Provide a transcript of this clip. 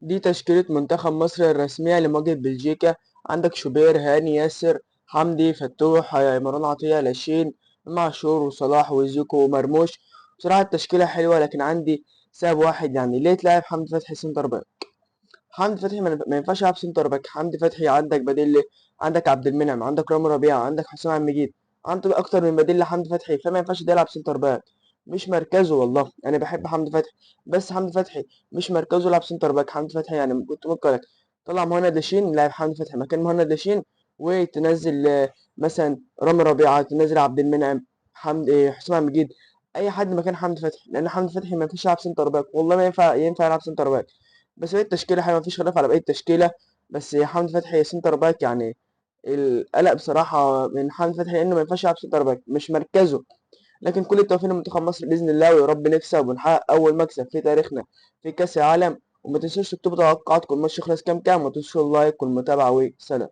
دي تشكيلة منتخب مصر الرسمية لمواجهة بلجيكا. عندك شوبير، هاني، ياسر، حمدي فتوح، مروان عطية، لاشين، عاشور، وصلاح، وزيكو، ومرموش. بصراحة التشكيلة حلوة، لكن عندي سبب واحد، يعني ليه تلعب حمدي فتحي center back؟ حمدي فتحي ما ينفعش يلعب center back. حمدي فتحي عندك بديل ليه؟ عندك عبد المنعم، عندك رامي ربيعة، عندك حسام عبد المجيد، عندك اكتر من بديل لحمدي فتحي، فما ينفعش ده يلعب center back، مش مركزه. والله انا بحب حمدي فتحي، بس حمدي فتحي مش مركزه يلعب center back. حمدي فتحي يعني كنت ممكن لك طلع مهند لاشين، لاعب حمدي فتحي مكان مهند لاشين، وتنزل مثلا رامي ربيعة، تنزل عبد المنعم، حمدي، حسام عبد المجيد، اي حد مكان حمدي فتحي، لان حمدي فتحي ما ينفعش يلعب center back، والله ما ينفع يلعب center back. بس بقية التشكيلة حلوة، مفيش خلاف على بقية التشكيلة، بس حمدي فتحي center back يعني القلق بصراحة من حمدي فتحي، لأنه ما ينفعش يلعب center back، مش مركزه. لكن كل التوفيق لمنتخب مصر بإذن الله، ويا رب نكسب ونحقق أول مكسب في تاريخنا في كأس العالم. وما تنسوش تكتبوا توقعاتكم الماتش يخلص كام كام، وما تنسوش ال like والمتابعة، وسلام.